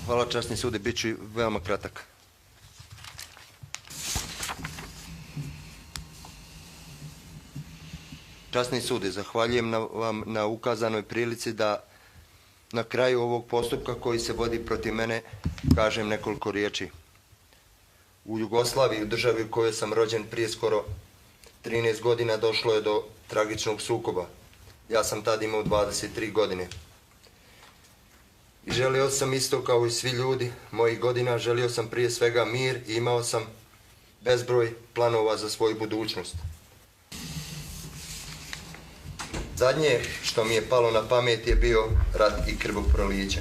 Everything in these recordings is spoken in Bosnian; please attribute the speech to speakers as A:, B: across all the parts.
A: Hvala časni sude, bit ću veoma kratak. Časni sude, zahvaljujem vam na ukazanoj prilici da na kraju ovog postupka koji se vodi protiv mene kažem nekoliko riječi. U Jugoslaviji, u državi u kojoj sam rođen prije skoro 13 godina, došlo je do tragičnog sukoba. Ja sam tad imao 23 godine. I želio sam isto kao i svi ljudi mojih godina, želio sam prije svega mir i imao sam bezbroj planova za svoju budućnost. Zadnje što mi je palo na pamet je bio rat i krvoproliće.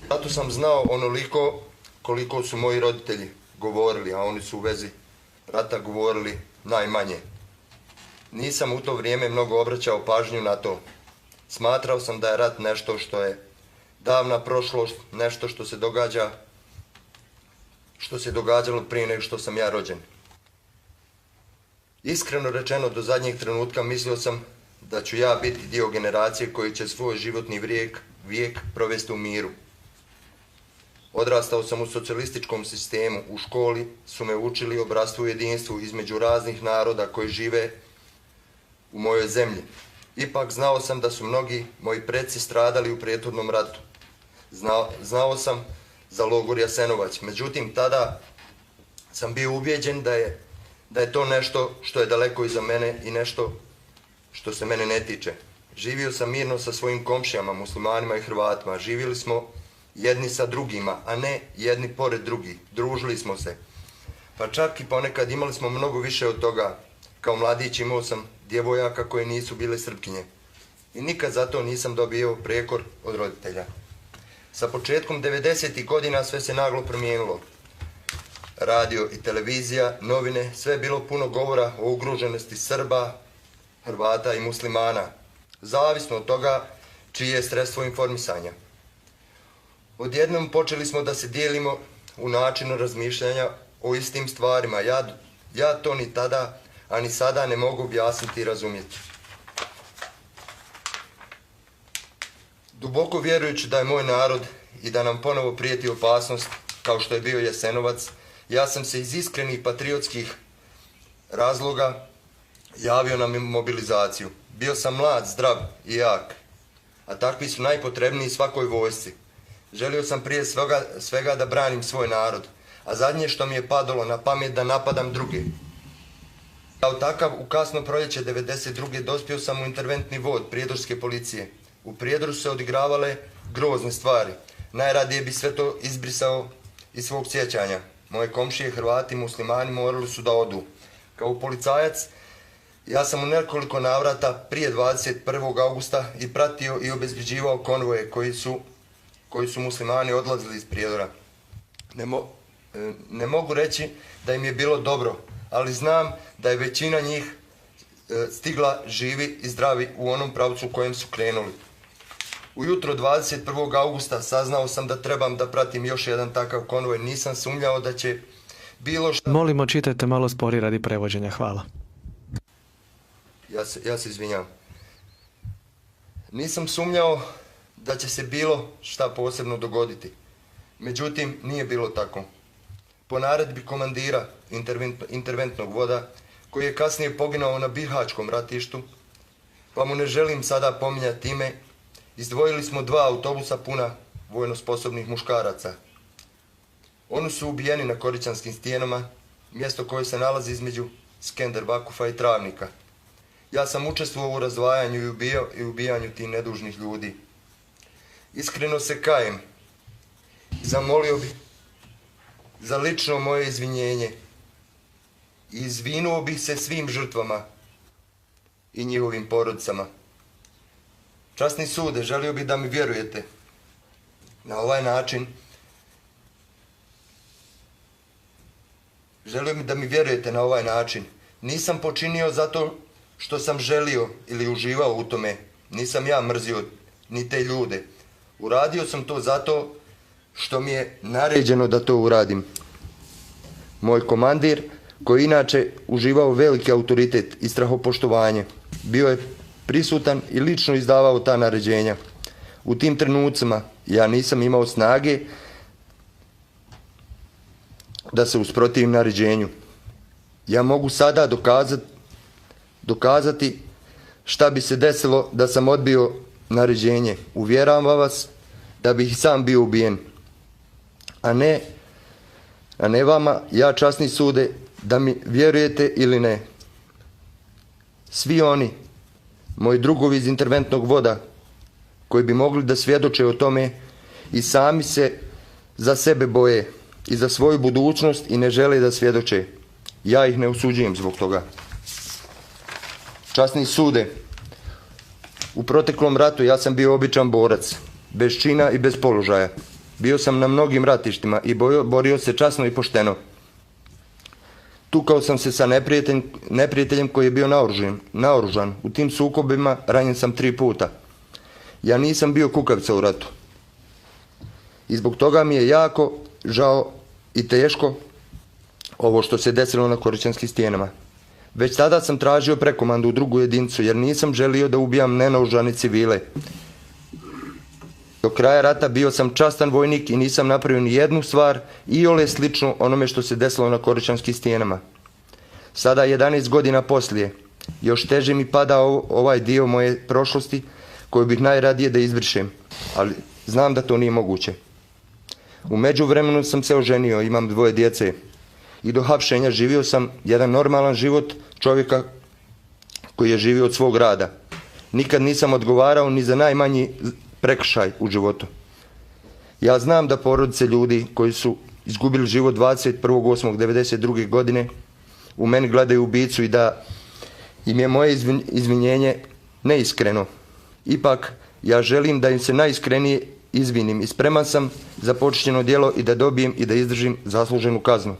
A: Zato sam znao onoliko koliko su moji roditelji govorili, a oni su u vezi rata govorili najmanje. Nisam u to vrijeme mnogo obraćao pažnju na to. Smatrao sam da je rat nešto što je davna prošlost, nešto što se događalo prije nego što sam ja rođen. Iskreno rečeno, do zadnjeg trenutka mislio sam da ću ja biti dio generacije koji će svoj životni vijek provesti u miru. Odrastao sam u socijalističkom sistemu, u školi su me učili o bratstvu i jedinstvu između raznih naroda koji žive u mojoj zemlji. Ipak znao sam da su mnogi moji preci stradali u prethodnom ratu. Znao sam za logor Jasenovac, međutim tada sam bio ubijeđen da je to nešto što je daleko iza mene i nešto što se mene ne tiče. Živio sam mirno sa svojim komšijama, muslimanima i Hrvatima. Živjeli smo jedni sa drugima, a ne jedni pored drugih. Družili smo se. Pa čak i ponekad imali smo mnogo više od toga. Kao mladić imao sam djevojaka koje nisu bile Srpkinje. I nikad zato nisam dobio prijekor od roditelja. Sa početkom 90. godina sve se naglo promijenilo. Radio i televizija, novine, sve je bilo puno govora o ugroženosti Srba, Hrvata i muslimana, zavisno od toga čije je sredstvo informisanja. Odjednom počeli smo da se dijelimo u načinu razmišljanja o istim stvarima. Ja to ni tada, a ni sada ne mogu objasniti i razumjeti. Duboko vjerujući da je moj narod i da nam ponovo prijeti opasnost, kao što je bio Jasenovac, ja sam se iz iskrenih patriotskih razloga javio na mobilizaciju. Bio sam mlad, zdrav i jak, a takvi su najpotrebniji svakoj vojsci. Želio sam prije svega da branim svoj narod, a zadnje što mi je padalo na pamet da napadam druge. Kao takav, u kasno proljeće 92. dospio sam u interventni vod prijedorske policije. U Prijedoru su se odigravale grozne stvari. Najradije bi sve to izbrisao iz svog sjećanja. Moje komšije, Hrvati i muslimani morali su da odu. Kao policajac, ja sam u nekoliko navrata prije 21. augusta i pratio i obezbeđivao konvoje koji su muslimani odlazili iz Prijedora. Ne mogu reći da im je bilo dobro, ali znam da je većina njih stigla živi i zdravi u onom pravcu u kojem su krenuli. Ujutro 21. augusta saznao sam da trebam da pratim još jedan takav konvoj. Nisam sumnjao da će bilo što...
B: Molimo, čitajte malo spori radi prevođenja. Hvala.
A: Ja se izvinjam. Nisam sumnjao da će se bilo šta posebno dogoditi. Međutim, nije bilo tako. Po naredbi komandira interventnog voda, koji je kasnije poginuo na Bihaćkom ratištu, pa mu ne želim sada pominjati ime, izdvojili smo 2 autobusa puna vojno sposobnih muškaraca. Oni su ubijeni na Koričanskim stijenama, mjesto koje se nalazi između Skender Vakufa i Travnika. Ja sam učestvovao u razdvajanju i ubijanju tih nedužnih ljudi. Iskreno se kajem i zamolio bih za lično moje izvinjenje i izvinuo bih se svim žrtvama i njihovim porodicama. Časni sude, želio bih da mi vjerujete na ovaj način. Želio bih da mi vjerujete na ovaj način. Nisam počinio zato što sam želio ili uživao u tome. Nisam ja mrzio ni te ljude. Uradio sam to zato što mi je naređeno da to uradim. Moj komandir, koji inače uživao veliki autoritet i strahopoštovanje, bio je prisutan i lično izdavao ta naređenja. U tim trenucima ja nisam imao snage da se usprotivim naređenju. Ja mogu sada dokazati šta bi se desilo da sam odbio naređenje. Uvjeravam vas da bih i sam bio ubijen. A ne vama, ja časni sude, da mi vjerujete ili ne. Svi oni, moji drugovi iz interventnog voda, koji bi mogli da svjedoče o tome, i sami se za sebe boje i za svoju budućnost i ne žele da svjedoče. Ja ih ne osuđujem zbog toga. Časni sude, u proteklom ratu ja sam bio običan borac, bez čina i bez položaja. Bio sam na mnogim ratištima i borio se časno i pošteno. Tukao sam se sa neprijateljem koji je bio naoružan. U tim sukobima ranjen sam 3 puta. Ja nisam bio kukavica u ratu. I zbog toga mi je jako žao i teško ovo što se desilo na Koričanskim stijenama. Već tada sam tražio prekomandu u drugu jedinicu jer nisam želio da ubijam nenaoružane civile. Do kraja rata bio sam častan vojnik i nisam napravio ni jednu stvar iole slično onome što se desilo na Koričanskim stijenama. Sada 11 godina poslije, još teže mi pada ovaj dio moje prošlosti koju bih najradije da izbrišem, ali znam da to nije moguće. U međuvremenu sam se oženio, imam 2 djece i do hapšenja živio sam jedan normalan život čovjeka koji je živio od svog rada. Nikad nisam odgovarao ni za najmanji prekršaj u životu. Ja znam da porodice ljudi koji su izgubili život 21.8.1992. godine u meni gledaju ubicu i da im je moje izvinjenje neiskreno. Ipak, ja želim da im se najiskrenije izvinim i spreman sam za počinjeno djelo i da dobijem i da izdržim zasluženu kaznu.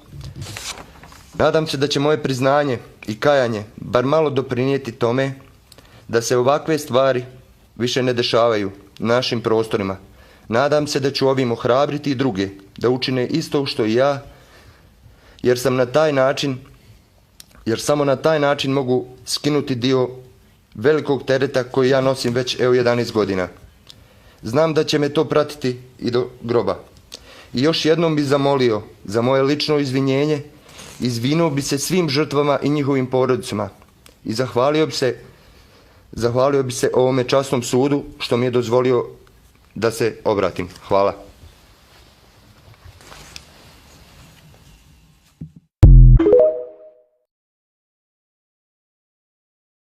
A: Nadam se da će moje priznanje i kajanje bar malo doprinijeti tome da se ovakve stvari više ne dešavaju na našim prostorima. Nadam se da ću ovim ohrabriti i druge da učine isto što i ja, jer samo na taj način mogu skinuti dio velikog tereta koji ja nosim već 11 godina. Znam da će me to pratiti i do groba. I još jednom bi zamolio za moje lično izvinjenje, izvinuo bi se svim žrtvama i njihovim porodicama i zahvalio bi se ovome časnom sudu što mi je dozvolio da se obratim. Hvala.